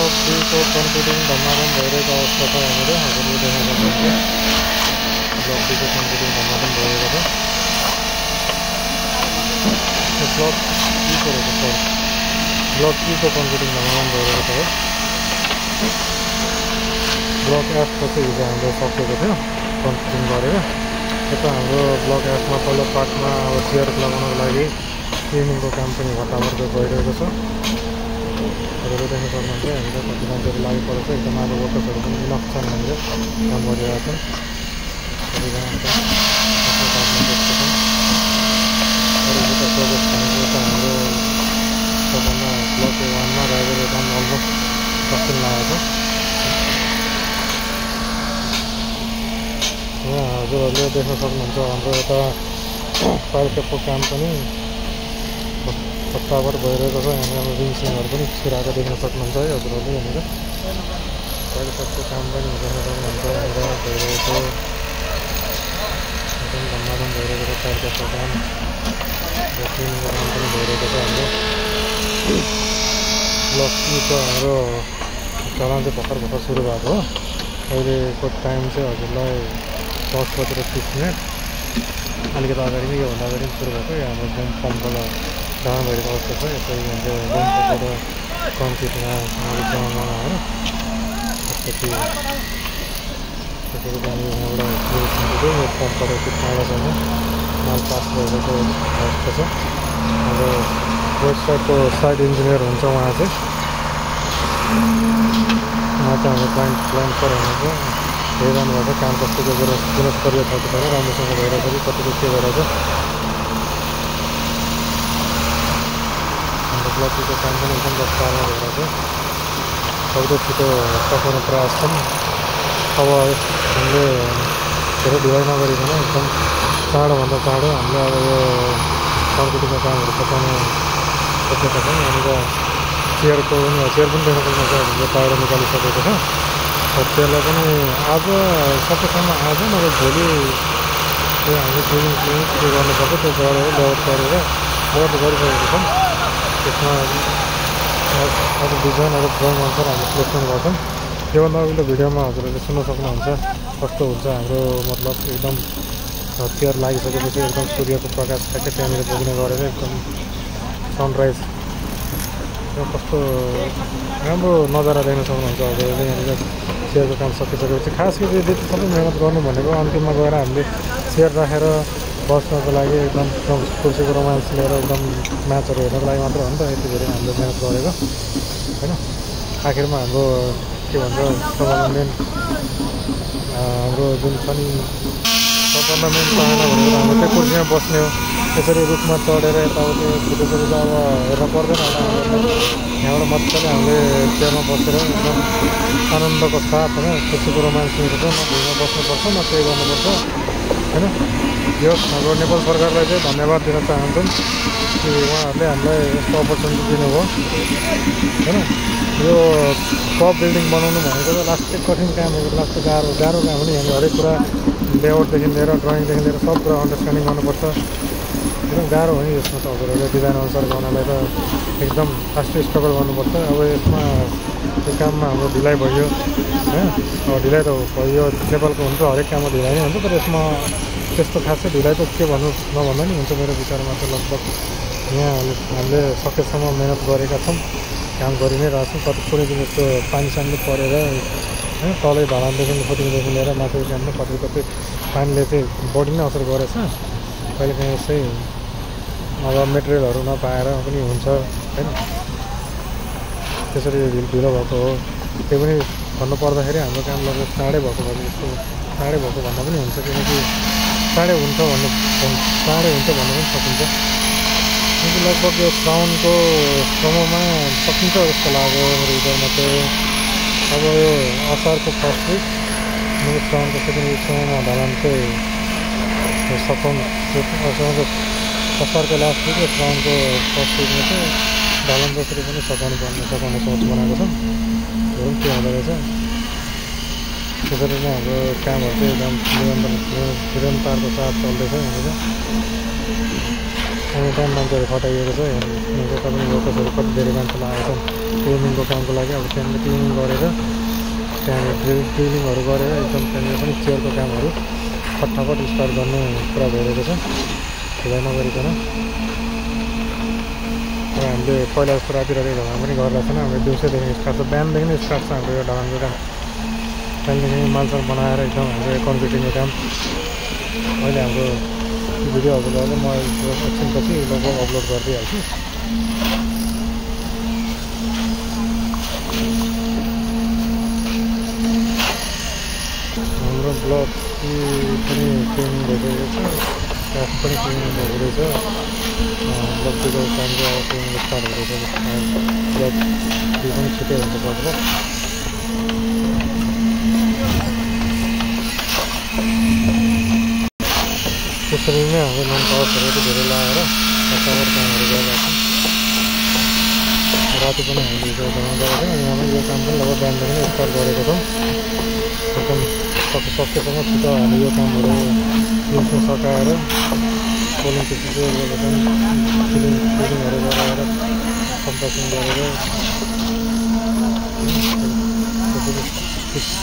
Block 2 को कन्क्रिटिङ धमाधम भइरहेको अवस्था छ यहाँनिर हजुरले देख्न सक्नुहुन्छ। ब्लक 2 को कन्क्रिटिङ धमाधम भइरहेको छ। ब्लक 3 को रहेछ सर। ब्लक 3 को कन्क्रिटिङ धमाधम भइरहेको छ। ब्लक 8 को चाहिँ हिजो हाम्रो सकेको थियो कन्क्रिटिङ गरेर। यता हाम्रो ब्लक 8 मा पहिलो पार्टमा अब चेयर लगाउनको लागि क्लिनिङको काम पनि घटाबरको भइरहेको छ। हजुरले देख्न सक्नुहुन्छ यहाँनिर कति मान्छेहरू लागिपरेको छ। एकदम अब वर्कर्सहरू पनि इनफ छन् यहाँनिर काम गरिरहेका छन्। सबैजना आफ्नो काममा व्यस्त छन्। अरू यता प्रोग्रेस भनेको यता हाम्रो सबभन्दा ब्लक 1 मा राइजरको काम अलमोस्ट सक्ने लागेको छ। यहाँ हजुरहरूले देख्न सक्नुहुन्छ हाम्रो यता फायर ट्यापको काम पनि सत्तावर भइरहेको छ। यहाँनिर हाम्रो रिङसिङहरू पनि छिराएको देख्न सक्नुहुन्छ है हजुरहरूले। यहाँनिर फायर ट्यापको काम पनि देख्न सक्नुहुन्छ यहाँनिर भइरहेको एकदम धमाधम भइरहेको छ। फायर ट्यापको काम र क्लिनिङको काम पनि भइरहेको छ। हाम्रो ब्लक 2 को हाम्रो चलन चाहिँ भर्खर सुरु भएको हो। अहिलेको टाइम चाहिँ हजुरलाई 10:30 अलिकति अगाडि नै योभन्दा अगाडि सुरु भएको। यहाँ हाम्रो बम पम्पबाट काम भइरहेको अवस्था छ। यसरी हाम्रो बम पम्पबाट कन्क्रिटमा जमा होइन त्यसपछि हामी यहाँबाट पम्पबाट त्यो टाढासँग माल पास भइरहेको अवस्था छ। हाम्रो वेस्ट साइडको साइड इन्जिनियर हुन्छ उहाँ चाहिँ हाम्रो प्लान्ट पर हुनुहुन्छ। हेरिरहनु भएको काम कतिको गुणस्तरीय छ कि छैन, राम्रोसँग भइरहेछ कि कतिको के भइरहेछ। हाम्रो ब्लक 2 को काम पनि एकदम रफ्तारमा भइरहेछ। सक्दो छिटो सकाउने प्रयास छन्। अब हामीले धेरै ढिलाइ नगरिकन एकदम चाँडोभन्दा चाँडो हामीले अब यो कन्क्रिटिङको कामहरू सकाउने सोचेका छौँ। यहाँनिर चेयर पनि देख्न सक्नुहुन्छ हामीले बाहिर निकालिसकेको छ। चेयरलाई पनि आज सकेसम्म आज नभए भोलि त्यो हामीले क्लिनिङ के गर्नुपर्छ त्यो गरेर लेआउट गरेर गरिसकेको छौँ। त्यसमा अब डिजाइनहरू ड्रइङ अनुसार हामीले प्लेसमेन्ट गर्छौँ। त्योभन्दा अघिल्लो भिडियोमा हजुरहरूले सुन्न सक्नुहुन्छ कस्तो हुन्छ हाम्रो मतलब एकदम चेयर लागिसकेपछि एकदम सूर्यको प्रकाश ठ्याक्कै त्यहाँनिर पुग्ने गरेर एकदम सनराइज कस्तो राम्रो नजारा देख्न सक्नुहुन्छ हजुरहरूले। यहाँनिर चेयरको काम सकिसकेपछि खास गरी यदि सबै मेहनत गर्नु भनेको अन्तिममा गएर हामीले चेयर राखेर बस्नको लागि एकदम कुर्सीको रोमान्स लिएर एकदम म्याचहरू हेर्नको लागि मात्र हो नि त यति धेरै हामीले मेहनत गरेको होइन। आखिरमा हाम्रो के भन्छ सबभन्दा मेन हाम्रो जुन छ नि सबभन्दा मेन चाहना भनेको हाम्रो त्यो कुर्सीमा बस्ने हो। त्यसरी रुखमा चढेर यताउति त्यसरी त अब हेर्न पर्दैन होला। यहाँबाट मजाले हामीले चेयरमा बसेर एकदम आनन्दको साथ होइन खुसीको रोमान्स लिनुपर्छ। न भुइँमा बस्नुपर्छ न केही गर्नुपर्छ होइन। यो हाम्रो नेपाल सरकारलाई चाहिँ धन्यवाद दिन चाहन्छौँ कि उहाँहरूले हामीलाई यस्तो अपर्च्युनिटी दिनुभयो होइन। यो टप बिल्डिङ बनाउनु भनेको त लास्टै कठिन काम हो। लास्टै गाह्रो काम पनि हामी हरेक कुरा लेआउटदेखि लिएर ड्रइङदेखि लिएर सब कुरा अन्डरस्ट्यान्डिङ गर्नुपर्छ। एकदम गाह्रो हो नि यसमा त हजुरहरूले डिजाइन अनुसार गर्नलाई त एकदम फास्टै स्ट्रगल गर्नुपर्छ। अब यसमा यो काममा हाम्रो ढिलाइ भयो होइन। अब ढिलाइ त भयो नेपालको हुन्छ हरेक काममा ढिलाइ नै हुन्छ। तर यसमा त्यस्तो खासै ढिलाइ त के भन्नु नभन्दा नि हुन्छ। मेरो विचारमा चाहिँ लगभग यहाँ हामीले सकेसम्म मेहनत गरेका छौँ। काम गरि नै रहेछौँ। कति कुनै दिन यस्तो पानीसानी परेर होइन तलै ढलानदेखि फुटिङदेखि लिएर माथिको काममा कति पानीले चाहिँ बडी नै असर गरेछ। कहिलेकाहीँ यसै अब मेटेरियलहरू नपाएर पनि हुन्छ होइन। त्यसरी ढिलो भएको हो। त्यो पनि भन्नुपर्दाखेरि हाम्रो काम लगभग चाँडै भएको भए जस्तो चाँडै भएको भन्दा पनि हुन्छ। किनकि चाँडै हुन्छ भन्ने पनि सकिन्छ। किनकि लगभग यो साउनको समयमा सकिन्छ जस्तो लाग्यो मेरो विचारमा चाहिँ। अब यो असारको फर्स्ट विक मेरो साउनको सेकेन्ड विकसम्ममा ढलान चाहिँ असारको लास्ट विक र साउनको फर्स्ट विकमा चाहिँ ढलान जसरी पनि सकाउने सोच बनाएको छ। हेरौँ के हुँदो रहेछ। त्यसरी नै हाम्रो कामहरू चाहिँ एकदम निरन्तरको साथ चल्दैछ यहाँनिर। एनी टाइम मान्छेहरू खटाइएको छ। हेर्नु तपाईँ लोकसहरू कति धेरै मान्छे लागेको छन् क्लिनिङको कामको लागि। अब त्यहाँनिर क्लिनिङ गरेर त्यहाँनिर ड्रिलिङहरू गरेर एकदम त्यहाँनिर पनि चेयरको कामहरू फटाफट स्टार्ट गर्ने कुरा भइरहेको छ ढिलाइ नगरिकन। अब हामीले पहिला जस्तो राति घरमा पनि गरिरहेको छैन। हाम्रो दिउँसैदेखि स्टार्ट छ, बिहानदेखि नै स्टार्ट छ हाम्रो यो ढलानको काम। त्यहाँदेखि मालसाल बनाएर एकदम हाम्रो कन्क्रिटिङको काम। अहिले हाम्रो भिडियो अपलोड म एकछिनपछि लगभग अपलोड गरिदिइहाल्छु। हाम्रो ब्लग पनि क्लिनिङ भइसकेको छ, क्यास पनि क्लिनिङ हुँदैछ। ब्लगको कामको अब क्लिनिङ स्टार्ट हुँदैछ। ब्लग पनि छिटै हुन्छ लगभग। त्यसरी नै हाम्रो मेन पावर्सहरू धेरै लगाएर फटाफट कामहरू गरिरहेको छ। राति पनि हामीले यो बनाउनु गरेको छौँ। यहाँ पनि यो काम पनि लगभग बिहानदेखि नै स्टार्ट गरेको छौँ। एकदम सकेसम्म छिटो हामी यो कामहरू दिउँसो सकाएर पोलिङको चिजहरू गरेका छौँ। क्लिनिङहरू गराएर कम्प्रेसन गरेर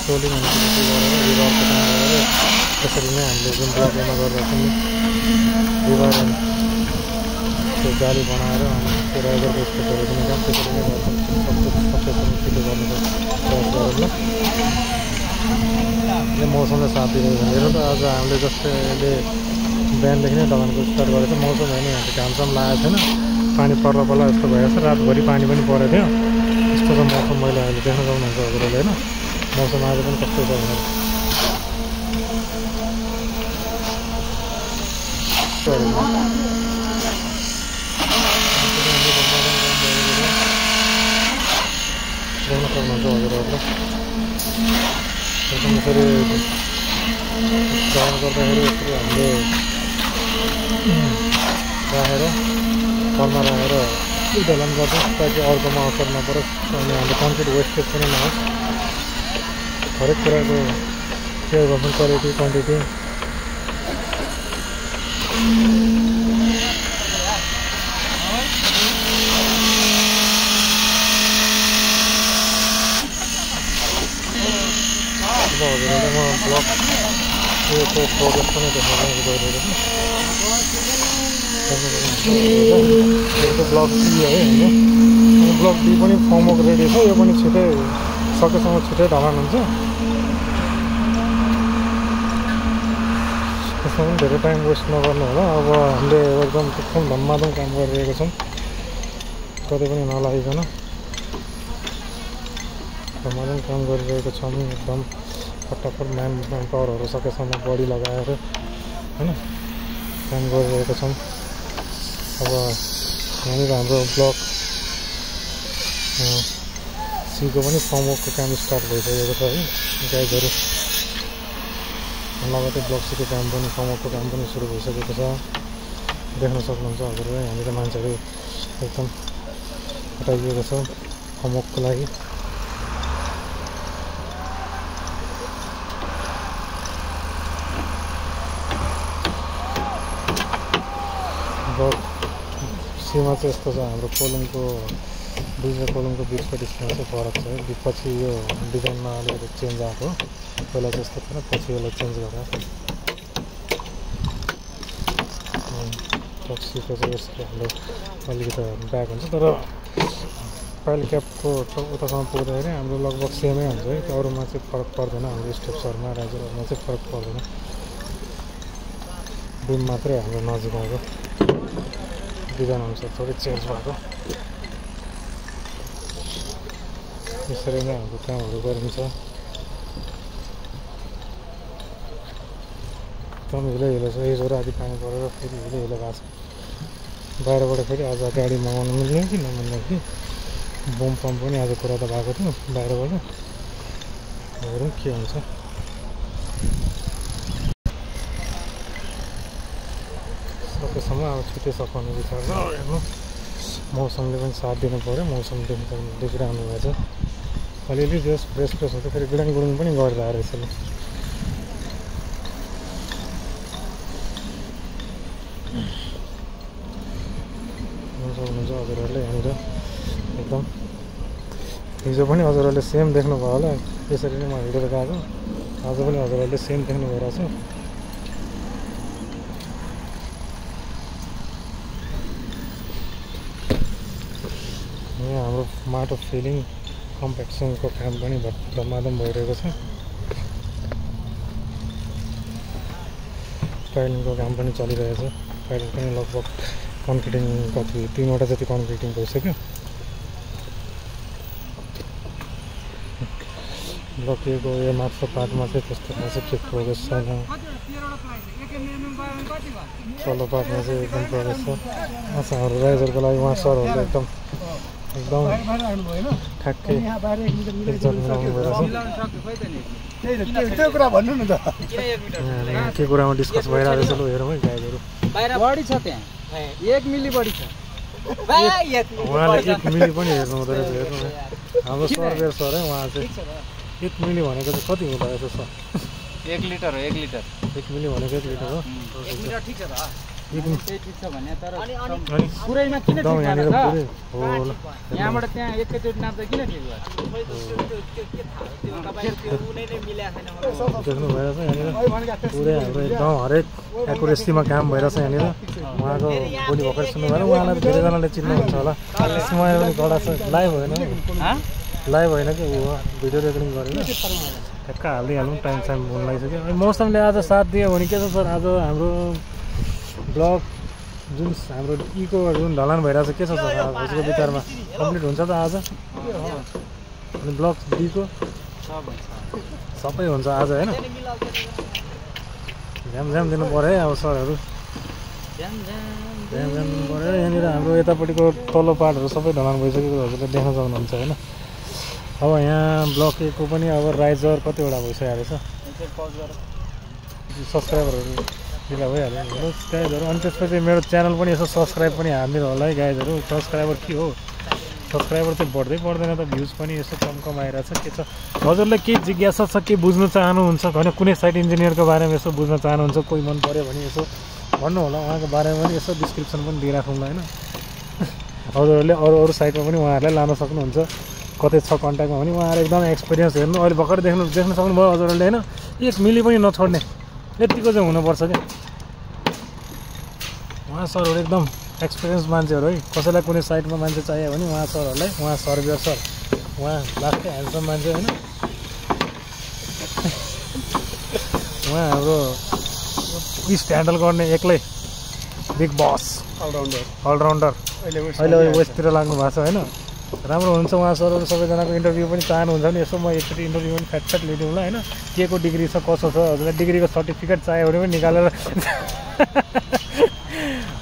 सोलिङ गरेर रिभरको काम गरेर त्यसरी नै हामीले जुन ब्लकमा गरेर पनि रिभर त्यो जाली बनाएर अनि त्यो राइडरको स्टेपहरू पनि काम त्यसरी नै गर्छौँ। सकेसम्म छिटो गर्नु प्रयास गरेर ल मौसमले साथ दिँदैन। हेर्नु त आज हामीले जस्तै अहिले बिहानदेखि नै ढलानको स्टार्ट गरेको छ। मौसम होइन, यहाँ घामसाम लागेको छैन, पानी पर्ला पर्ला जस्तो भएको छ। रातभरि पानी पनि परेको थियो। यस्तो छ मौसम, मैले अहिले देख्न सक्नुहुन्छ हजुरहरूले होइन। मौसम आज पनि कस्तो छ भनेर देख्न सक्नुहुन्छ हजुरहरूले। एकदम यसरी काम गर्दाखेरि यसरी हामीले राखेर फलमा राखेर ढलान गर्छौँ ताकि अर्कोमा असर नपरोस् अनि हाम्रो कन्क्रिट वेस्टेज पनि नहोस्। हरेक कुराको केयर गर्छौँ, क्वालिटी क्वान्टिटी। हजुरहरूले म ब्लग यो प्रोग्रेस पनि देखाउन गइरहेको छु। यसको ब्लक डी है होइन। ब्लक डी पनि फर्मवर्क रेडी छ। यो पनि छिटै सकेसम्म छिटै ढलान हुन्छ। यसमा पनि धेरै टाइम वेस्ट नगर्नु होला। अब हामीले एकदम एकदम धमाधम काम गरिरहेको छौँ, कतै पनि नलागिकन धमाधम काम गरिरहेको छौँ। एकदम फटाफट म्यान पावरहरू सकेसम्म बढी लगाएर होइन काम गरिरहेको छौँ। अब यहाँनिर हाम्रो ब्लक सीको पनि फर्मवर्कको काम स्टार्ट भइसकेको छ है गाइजहरू। लगतै ब्लक सीको काम पनि फर्मवर्कको काम पनि सुरु भइसकेको छ, देख्न सक्नुहुन्छ हजुरले। यहाँनिर मान्छेहरू एकदम हटाइएको छ फर्मवर्कको लागि। ब्लक सीमा चाहिँ यस्तो छ, हाम्रो कोलुङको ब्रिज र कोलुङको बिचको डिस्टेन्स चाहिँ फरक छ है। पछि यो डिजाइनमा अलिकति चेन्ज आएको, पहिला जस्तो थिएन, पछि यसलाई चेन्ज गरेर टक्सीको चाहिँ यसले हाम्रो अलिकति ब्याक हुन्छ। तर पाइल क्यापको उतासम्म पुग्दाखेरि हाम्रो लगभग सेमै हुन्छ है। अरूमा चाहिँ फरक पर्दैन, हाम्रो स्टेप्सहरूमा राइजरहरूमा चाहिँ फरक पर्दैन। बिम मात्रै हाम्रो नजिक आएको डिजाइन अनुसार थोरै चेन्ज भएको। यसरी नै हाम्रो कामहरू गरिन्छ। एकदम हिलो हिलो छ। हिजो राति पानी परेर फेरि हिलो हिलो भएको छ। बाहिरबाट फेरि आज गाडी मगाउनु मिल्ने कि नमिल्ने कि बम पम्प पनि आज कुरा त भएको थियो बाहिरबाट। हेरौँ के हुन्छ। सकेसम्म अब छिटै सघाउने विचार छ। हेर्नु मौसमले पनि साथ दिनु पऱ्यो। मौसमदेखि त देखिरहनु भएछ। अलिअलि जस फ्रेस हुन्छ, फेरि गुडाङ गुडुङ पनि गरेर आएर यसले हजुरहरूले यहाँनिर एकदम हिजो पनि हजुरहरूले सेम देख्नुभयो होला यसरी नै म हिँडेर गएको आज पनि हजुरहरूले सेम देख्नु भइरहेछ यहाँ हाम्रो माटो फिलिङ कम्प्याक्सनको काम पनि धमाधम भइरहेको छ पाइलिङको काम पनि चलिरहेछ पाइलिङ पनि लगभग कन्क्रिटिङ कति 3वटा जति कन्क्रिटिङ भइसक्यो लकिएको यो माथिल्लो पार्टमा चाहिँ त्यस्तो खासै के प्रोग्रेस छैन तल्लो पार्टमा चाहिँ एकदम प्रोग्रेस छ अच्छा हाम्रो राइजरको लागि उहाँ सरहरूले एकदम ठ्याक्कै एकजट मिलाउनु भइरहेछ के कुरामा डिस्कस भइरहेको छ लु हेरौँ है गाइजहरू बढी छ त्यहाँ 1 मिली बढी छ उहाँले 1 मिली पनि हेर्नु हुँदो रहेछ हेर्नु न हाम्रो सरवेयर सर है उहाँ चाहिँ 1 मिली भनेको चाहिँ कति हुँदो रहेछ सर 1 लिटर हो 1 लिटर 1 मिली भनेको 1 लिटर हो 1 लिटर ठिक छ त एकदम ठिक छ भने तर पुरैमा किन ठिक यहाँनिर पुरै हो ल यहाँबाट त्यहाँ एकैचोटि नाप्दा किन ठिक भयो देख्नु भइरहेछ यहाँनिर पुरै हाम्रो एकदम हरेक एकुरेसीमा काम भइरहेछ यहाँनिर उहाँको बोली भर्खर सुन्नु भएर उहाँलाई धेरैजनाले चिन्नुहुन्छ होला समय पनि कडा छ लाइभ होइन कि ऊ भिडियो रेकर्डिङ गरेर ठ्याक्क हालिहालौँ टाइम हुन लागिसक्यो अनि मौसमले आज साथ दियो भने के छ सर आज हाम्रो ब्लक जुन हाम्रो इको जुन ढलान भइरहेछ के छ सर हजुरको विचारमा कम्प्लिट हुन्छ त आज अनि ब्लक डीको सबै हुन्छ आज होइन ध्यान दिनु पऱ्यो है अब सरहरू ध्यान दिनु पऱ्यो यहाँनिर हाम्रो यतापट्टिको तल्लो पार्टहरू सबै ढलान भइसकेको हजुरले देख्न सक्नुहुन्छ होइन अब यहाँ ब्लक एको पनि अब राइजर कतिवटा भइसकेको रहेछ सब्सक्राइबरहरू ढिला भइहाल्यो गाइजहरू अनि त्यसपछि मेरो च्यानल पनि यसो सब्सक्राइब पनि हालिदिनु होला है गाइजहरू सब्सक्राइबर के हो सब्सक्राइबर चाहिँ बढ्दै बढ्दैन त भ्युज पनि यसो कम आइरहेछ के छ हजुरले के जिज्ञासा छ के बुझ्नु चाहनुहुन्छ होइन कुनै साइट इन्जिनियरको बारेमा यसो बुझ्न चाहनुहुन्छ कोही मन पऱ्यो भने यसो भन्नु होला उहाँको बारेमा पनि यसो डिस्क्रिप्सन पनि दिइराखौँला होइन हजुरहरूले अरू साइटमा पनि उहाँहरूलाई लान सक्नुहुन्छ कतै छ कन्ट्याक्टमा भने उहाँहरू एकदम एक्सपिरियन्स हेर्नु अहिले भर्खर देख्नु सक्नुभयो हजुरहरूले होइन 1 मिली पनि नछोड्ने यतिको चाहिँ हुनुपर्छ क्या उहाँ सरहरू एकदम एक्सपिरियन्स मान्छेहरू है कसैलाई कुनै साइटमा मान्छे चाहियो भने उहाँ सरहरूलाई उहाँ सर्वेयर सर उहाँ लास्टै ह्यान्डसम मान्छे होइन उहाँ हाम्रो इस्ट ह्यान्डल गर्ने एक्लै बिग बस अलराउन्डर अहिले वेस्टतिर लाग्नु भएको छ होइन राम्रो हुन्छ उहाँ सरहरू सबैजनाको इन्टरभ्यू पनि चाहनुहुन्छ भने यसो म एकचोटि इन्टरभ्यू पनि फ्याट लिदिउँ ल होइन के को डिग्री छ कसो छ हजुरलाई डिग्रीको सर्टिफिकेट चाहियो भने पनि निकालेर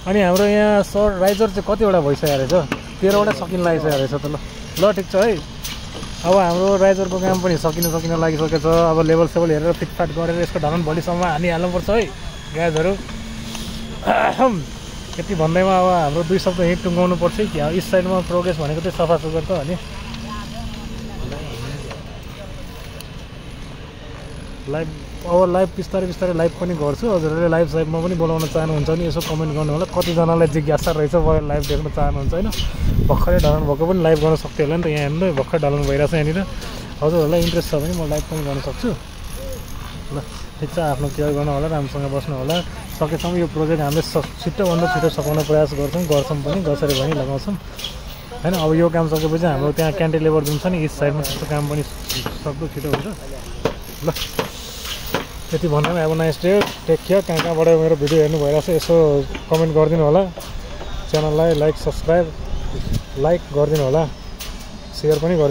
अनि हाम्रो यहाँ सर राइजर चाहिँ कतिवटा भइसकेको रहेछ 13वटा सकिन लागिसकेको रहेछ त ल ठिक छ है अब हाम्रो राइजरको काम पनि सकिन लागिसकेको छ अब लेभल सेभल हेरेर फिटफाट गरेर यसको ढलान भोलिसम्म हाल्नुपर्छ है गाइजहरू यति भन्दैमा अब हाम्रो 2 शब्द यहीँ टुङ्गाउनु पर्छ कि इस साइडमा प्रोग्रेस भनेको चाहिँ सफा सुग्घर त अनि लाइभ बिस्तारै लाइभ पनि गर्छु हजुरहरूले लाइभ साइडमा पनि बोलाउन चाहनुहुन्छ भने यसो कमेन्ट गर्नु होला कतिजनालाई जिज्ञासा रहेछ लाइभ देख्न चाहनुहुन्छ होइन भर्खरै ढलान भएको पनि लाइभ गर्न सक्थ्यो होला नि त यहाँ हेर्नु भर्खर ढलान भइरहेछ यहाँनिर हजुरहरूलाई इन्ट्रेस्ट छ भने म लाइभ पनि गर्न सक्छु ल ठिक छ आफ्नो केयर गर्नु होला राम्रोसँग बस्नु होला सकेसम्म यो प्रोजेक्ट हामीले छिटोभन्दा छिटो सघाउन प्रयास गर्छौँ पनि जसरी पनि लगाउँछौँ होइन अब यो काम सकेपछि हाम्रो त्यहाँ क्यान्टिलेभर जुन छ नि इस साइडमा त्यस्तो काम पनि सक्दो छिटो हुन्छ ल त्यति भन्दा पनि अब नाइस डे टेक केयर कहाँबाट मेरो भिडियो हेर्नु भइरहेछ यसो कमेन्ट गरिदिनु होला च्यानललाई लाइक सब्सक्राइब गरिदिनु होला सेयर पनि गरिदिनु